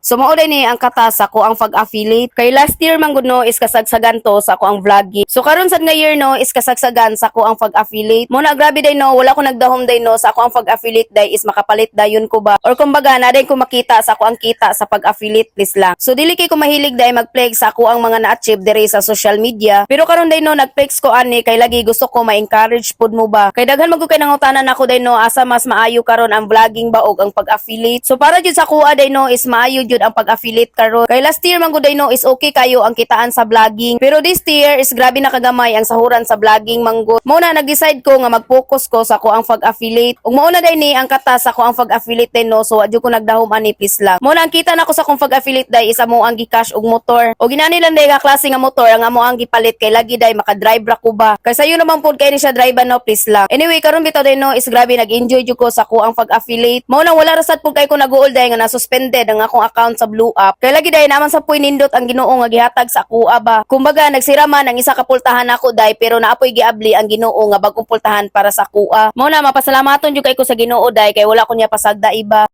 So mao day ni ang kata sa akoang pag-affiliate. Kay last year man gud, no, is kasagsagan to sa akoang vlogging. So karon sad nga year, no, is kasagsagan sa akoang pag-affiliate. Mao na grabe day, no, wala ko nagdahom day, no, sa akoang pag-affiliate day is makapalit dayon ko ba. Or kumbaga na day ko makita sa akoang kita sa pag-affiliate, please lang. So dili kay ko mahilig day mag-flex sa akoang mga na-achieve diri sa social media. Pero karon day, no, nag-flex ko ani kay lagi gusto ko ma-encourage pud mo ba. Kay daghan man gud kay nangutanan nako day, no, asa mas maayo karon, ang vlogging ba og ang pag-affiliate. So para jud sa akoa day, no, is maayo jud ang pag-affiliate karon. Kay last year man gud day, no, is okay kayo ang kitaan sa vlogging. Pero this year is grabe na kagamay ang sahuran sa vlogging manggod. Mao na nag-decide ko nga mag-focus ko sa akoang pag-affiliate. Ug mao na day ni ang kata sa akoang pag-affiliate day, no, so wa jud ko nagdahom ani, please lang. Mao na ang kita nako sa akong pag-affiliate day is amo ang gi-cash og motor. Og inani lang day ka klase nga motor ang amo ang gipalit kay lagi day maka-drive ra ko ba. Kay sayo naman pud kay ni siya drive, no, please lang. Anyway, karon bitaw day, no, is grabe nag-enjoy jud ko sa akoang pag-affiliate. Mao na wala ra sad pud kay ko nag-uol day nga na-suspended ang akong account sa Blue App. Kay lagi day naman sa puy nindot ang Ginoo nga gihatag sa akoa ba. Kumbaga nagsira man ang isa ka pultahan nako day, pero naapoy giabli ang Ginoo nga bagong pultahan para sa akoa. Mao na mapasalamaton jud kay ko sa Ginoo day kay wala ko niya pasagda iba.